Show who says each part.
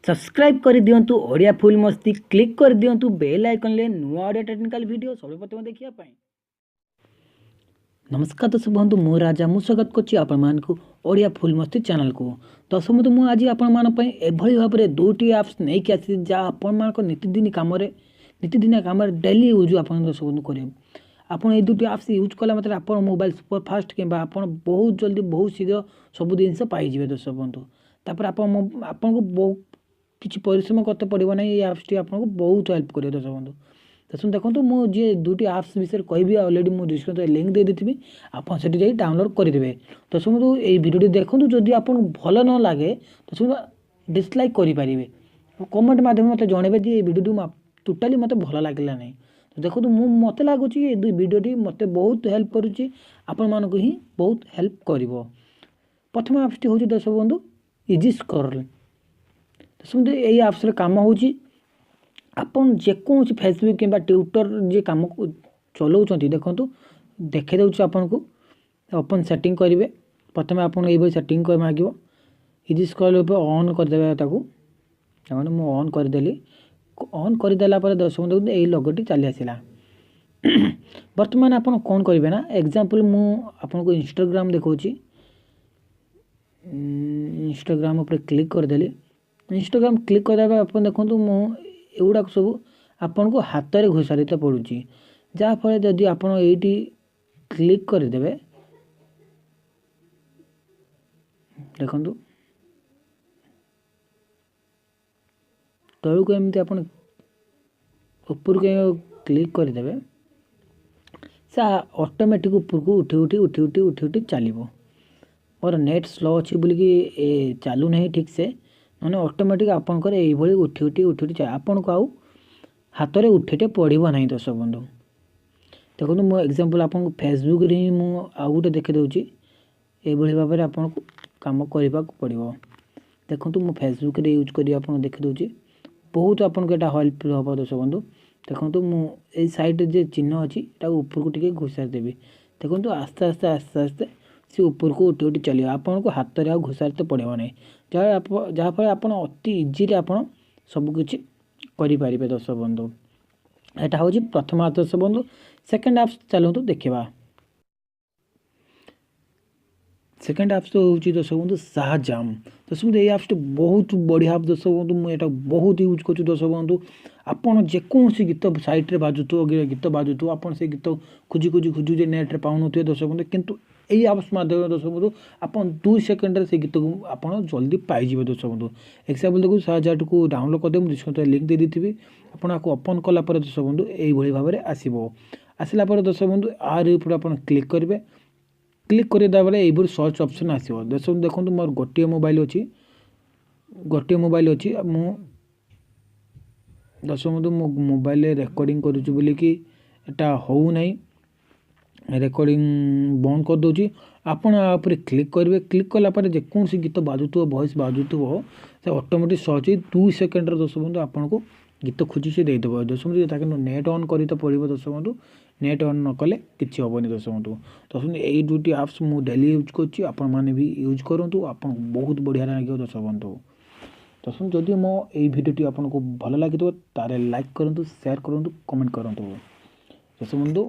Speaker 1: Subscribe କରିଦିଅନ୍ତୁ ଓଡ଼ିଆ ଫୁଲ୍ ମସ୍ତି, click କରିଦିଅନ୍ତୁ ବେଲ୍ ଆଇକନ୍ରେ ନୂଆ ଓଡ଼ିଆ ଟେକ୍ନିକାଲ୍ ଭିଡ଼ିଓ ସର୍ବପ୍ରଥମେ ଦେଖିବା ପାଇଁ। ନମସ୍କାର ଦର୍ଶକ ବନ୍ଧୁ, ମୁଁ ରାଜା, ମୁଁ ସ୍ୱାଗତ କରୁଛି ଆପଣମାନଙ୍କୁ ଓଡ଼ିଆ ଫୁଲ୍ ମସ୍ତି ଚ୍ୟାନେଲକୁ। ଦର୍ଶକ ବନ୍ଧୁ, ମୁଁ ଆଜି ଆପଣମାନଙ୍କ ପାଇଁ ଏଭଳି ଭାବରେ ଦୁଇଟି ଆପ୍ସ ନେଇକି ଆସିଛି, ଯାହା ଆପଣମାନଙ୍କ ନୀତିଦିନ କାମରେ, ନୀତିଦିନିଆ କାମରେ ଡେଲି ୟୁଜ୍ ଆପଣ ଦର୍ଶକ ବନ୍ଧୁ କରିବେ। ଆପଣ ଏଇ ଦୁଇଟି ଆପ୍ସ ୟୁଜ୍ କଲା ମାତ୍ରେ ଆପଣ ମୋବାଇଲ ସୁପର ଫାଷ୍ଟ କିମ୍ବା ଆପଣ ବହୁତ ଜଲ୍ଦି, ବହୁତ ଶୀଘ୍ର ସବୁ ଜିନିଷ ପାଇଯିବେ ଦର୍ଶକ ବନ୍ଧୁ। ତାପରେ ଆପଣ ଆପଣଙ୍କୁ ବହୁତ କିଛି ପରିଶ୍ରମ କରତେ ପଡ଼ିବ ନାହିଁ, ଏଇ ଆପ୍ସଟି ଆପଣଙ୍କୁ ବହୁତ ହେଲ୍ପ କରିବ ଦର୍ଶକ ବନ୍ଧୁ। ଦେଖନ୍ତୁ ଦେଖନ୍ତୁ, ମୁଁ ଯିଏ ଦୁଇଟି ଆପ୍ସ ବିଷୟରେ କହିବି, ଅଲରେଡ଼ି ମୁଁ ଡିସ୍କ୍ରିପ୍ସନ୍ରେ ଲିଙ୍କ୍ ଦେଇଦେଇଥିବି, ଆପଣ ସେଠି ଯାଇ ଡାଉନଲୋଡ଼୍ କରିଦେବେ। ଦର୍ଶକ ବନ୍ଧୁ, ଏଇ ଭିଡ଼ିଓଟି ଦେଖନ୍ତୁ, ଯଦି ଆପଣଙ୍କୁ ଭଲ ନ ଲାଗେ ଦର୍ଶକ ବନ୍ଧୁ ଡିସଲାଇକ୍ କରିପାରିବେ, କମେଣ୍ଟ ମାଧ୍ୟମରେ ମୋତେ ଜଣାଇବେ ଯେ ଏଇ ଭିଡ଼ିଓଟି ଟୋଟାଲି ମୋତେ ଭଲ ଲାଗିଲା ନାହିଁ। ଦେଖନ୍ତୁ, ମୁଁ ମୋତେ ଲାଗୁଛି ଏ ଦୁଇ ଭିଡ଼ିଓଟି ମୋତେ ବହୁତ ହେଲ୍ପ କରୁଛି, ଆପଣମାନଙ୍କୁ ହିଁ ବହୁତ ହେଲ୍ପ କରିବ। ପ୍ରଥମ ଆପ୍ସଟି ହେଉଛି ଦର୍ଶକ ବନ୍ଧୁ ଇଜି ସ୍କ୍ରୋଲ୍। ଦର୍ଶକ ବନ୍ଧୁ, ଏଇ ଆପ୍ସର କାମ ହେଉଛି ଆପଣ ଯେକୌଣସି ଫେସବୁକ୍ କିମ୍ବା ଟ୍ୱିଟର୍ ଯିଏ କାମକୁ ଚଲାଉଛନ୍ତି, ଦେଖନ୍ତୁ ଦେଖାଇ ଦେଉଛି ଆପଣଙ୍କୁ। ଓପନ୍ ସେଟିଂ କରିବେ ପ୍ରଥମେ, ଆପଣ ଏଇଭଳି ସେଟିଂ କରି ମାଗିବ। ଇଜି ସ୍କ୍ରୋଲ୍ ଉପରେ ଅନ୍ କରିଦେବେ ତାକୁ। ଦେଖନ୍ତୁ, ମୁଁ ଅନ୍ କରିଦେଲି। ଅନ୍ କରିଦେଲା ପରେ ଦର୍ଶକ ଦେଖନ୍ତୁ, ଏଇ ଲୋଗୋଟି ଚାଲି ଆସିଲା। ବର୍ତ୍ତମାନ ଆପଣ କ'ଣ କରିବେ ନା, ଏକ୍ଜାମ୍ପଲ୍ ମୁଁ ଆପଣଙ୍କୁ ଇନଷ୍ଟାଗ୍ରାମ ଦେଖାଉଛି। ଇନଷ୍ଟାଗ୍ରାମ ଉପରେ କ୍ଲିକ୍ କରିଦେଲି। ଇନଷ୍ଟାଗ୍ରାମ କ୍ଲିକ୍ କରିଦେବା, ଆପଣ ଦେଖନ୍ତୁ, ମୁଁ ଏଗୁଡ଼ାକ ସବୁ ଆପଣଙ୍କୁ ହାତରେ ଘୋଷାରିତେ ପଡ଼ୁଛି। ଯାହାଫଳରେ ଯଦି ଆପଣ ଏଇଠି କ୍ଲିକ୍ କରିଦେବେ, ଦେଖନ୍ତୁ ତଳକୁ ଏମିତି ଆପଣ ଉପରକୁ କ୍ଲିକ୍ କରିଦେବେ, ସେ ଅଟୋମେଟିକ୍ ଉପରକୁ ଉଠି ଉଠି ଉଠି ଉଠି ଉଠି ଉଠି ଚାଲିବ। ମୋର ନେଟ୍ ସ୍ଲୋ ଅଛି ବୋଲିକି ଏ ଚାଲୁନାହିଁ ଠିକ୍ସେ, ନହେଲେ ଅଟୋମେଟିକ୍ ଆପଣଙ୍କର ଏଇଭଳି ଉଠି ଉଠି ଉଠି ଉଠି, ଆପଣଙ୍କୁ ଆଉ ହାତରେ ଉଠେଇତେ ପଡ଼ିବ ନାହିଁ ଦର୍ଶକ ବନ୍ଧୁ। ଦେଖନ୍ତୁ, ମୁଁ ଏକ୍ଜାମ୍ପଲ୍ ଆପଣଙ୍କୁ ଫେସବୁକ୍ରେ ହିଁ ମୁଁ ଆଉ ଗୋଟେ ଦେଖାଇ ଦେଉଛି, ଏଇଭଳି ଭାବରେ ଆପଣଙ୍କୁ କାମ କରିବାକୁ ପଡ଼ିବ। ଦେଖନ୍ତୁ, ମୁଁ ଫେସବୁକ୍ରେ ୟୁଜ୍ କରି ଆପଣଙ୍କୁ ଦେଖିଦେଉଛି, ବହୁତ ଆପଣଙ୍କୁ ଏଇଟା ହେଲ୍ପ ହେବ ଦର୍ଶକ ବନ୍ଧୁ। ଦେଖନ୍ତୁ, ମୁଁ ଏଇ ସାଇଡ଼୍ରେ ଯେ ଚିହ୍ନ ଅଛି ଏଟାକୁ ଉପରକୁ ଟିକେ ଘୋଷାରି ଦେବି। ଦେଖନ୍ତୁ, ଆସ୍ତେ ଆସ୍ତେ ଆସ୍ତେ ଆସ୍ତେ ସେ ଉପରକୁ ଉଠି ଉଠି ଚାଲିବ, ଆପଣଙ୍କୁ ହାତରେ ଆଉ ଘୋଷାରିତେ ପଡ଼ିବ ନାହିଁ, ଯାହାଫଳରେ ଆପଣ ଅତି ଇଜିରେ ଆପଣ ସବୁକିଛି କରିପାରିବେ ଦର୍ଶକ ବନ୍ଧୁ। ଏଇଟା ହେଉଛି ପ୍ରଥମ ଆପ୍ସ ଦର୍ଶକ ବନ୍ଧୁ। ସେକେଣ୍ଡ ଆପ୍ସ ଚାଲନ୍ତୁ ଦେଖିବା। ସେକେଣ୍ଡ ଆପ୍ସ ହେଉଛି ଦର୍ଶକ ବନ୍ଧୁ ସାହାଜାମ୍। ଦର୍ଶକ ବନ୍ଧୁ, ଏଇ ଆପ୍ସଟି ବହୁତ ବଢ଼ିଆ ଆପ୍ ଦର୍ଶକ ବନ୍ଧୁ, ମୁଁ ଏଇଟା ବହୁତ ୟୁଜ୍ କରୁଛି ଦର୍ଶକ ବନ୍ଧୁ। ଆପଣ ଯେକୌଣସି ଗୀତ ସାଇଟ୍ରେ ବାଜୁଥିବ, ଗୀତ ବାଜୁଥିବ, ଆପଣ ସେ ଗୀତ ଖୋଜି ଖୋଜି ଖୋଜି ଯେ ନେଟ୍ରେ ପାଉନଥିବେ ଦର୍ଶକ ବନ୍ଧୁ, କିନ୍ତୁ ଏଇ ଆପ୍ସ ମାଧ୍ୟମରେ ଦର୍ଶକ ବନ୍ଧୁ ଆପଣ 2 ସେକେଣ୍ଡରେ ସେ ଗୀତକୁ ଆପଣ ଜଲ୍ଦି ପାଇଯିବେ ଦର୍ଶକ ବନ୍ଧୁ। ଏକ୍ଜାମ୍ପଲ୍ ଦେଖନ୍ତୁ, ସାହାଜାଟକୁ ଡାଉନଲୋଡ଼୍ କରିଦେବେ, ମୁଁ ଡିସ୍କ୍ରିପ୍ସନ୍ରେ ଲିଙ୍କ୍ ଦେଇଦେଇଥିବି। ଆପଣ ଆକୁ ଓପନ୍ କଲା ପରେ ଦର୍ଶକ ବନ୍ଧୁ ଏଇଭଳି ଭାବରେ ଆସିବ। ଆସିଲା ପରେ ଦର୍ଶକ ବନ୍ଧୁ ଆର୍ ଉପରେ ଆପଣ କ୍ଲିକ୍ କରିବେ। କ୍ଲିକ୍ କରିଦେଲା ପରେ ଏଇଭଳି ସର୍ଚ୍ଚ ଅପସନ୍ ଆସିବ ଦର୍ଶକ। ଦେଖନ୍ତୁ, ମୋର ଗୋଟିଏ ମୋବାଇଲ୍ ଅଛି, ଗୋଟିଏ ମୋବାଇଲ୍ ଅଛି। ମୁଁ ଦର୍ଶକ ବନ୍ଧୁ ମୋ ମୋବାଇଲରେ ରେକର୍ଡ଼ିଂ କରୁଛି ବୋଲିକି ଏଟା ହେଉନାହିଁ, ରେକର୍ଡ଼ିଂ ବନ୍ଦ କରିଦେଉଛି। ଆପଣ ଆ ଉପରେ କ୍ଲିକ୍ କରିବେ। କ୍ଲିକ୍ କଲା ପରେ ଯେକୌଣସି ଗୀତ ବାଜୁଥିବ, ଭଏସ୍ ବାଜୁଥିବ, ସେ ଅଟୋମେଟିକ୍ ସର୍ଚ୍ଚ ହେଇ 2 ସେକେଣ୍ଡରେ ଦର୍ଶକ ବନ୍ଧୁ ଆପଣଙ୍କୁ ଗୀତ ଖୋଜି ସେ ଦେଇଦେବ ଦର୍ଶକ ବନ୍ଧୁ। ତା କିନ୍ତୁ ନେଟ୍ ଅନ୍ କରି ତ ପଡ଼ିବ ଦର୍ଶକ ବନ୍ଧୁ, ନେଟ୍ ଅନ୍ ନ କଲେ କିଛି ହେବନି ଦର୍ଶକ ବନ୍ଧୁ। ଦର୍ଶକ ବନ୍ଧୁ, ଏଇ ଦୁଇଟି ଆପ୍ସ ମୁଁ ଡେଲି ୟୁଜ୍ କରୁଛି, ଆପଣମାନେ ବି ୟୁଜ୍ କରନ୍ତୁ, ଆପଣଙ୍କୁ ବହୁତ ବଢ଼ିଆ ଲାଗିବ ଦର୍ଶକ ବନ୍ଧୁ। ଦର୍ଶକ, ଯଦି ମୋ ଏଇ ଭିଡ଼ିଓଟି ଆପଣଙ୍କୁ ଭଲ ଲାଗିଥିବ ତାହେଲେ ଲାଇକ୍ କରନ୍ତୁ, ସେୟାର କରନ୍ତୁ, କମେଣ୍ଟ କରନ୍ତୁ ଦର୍ଶକ ବନ୍ଧୁ।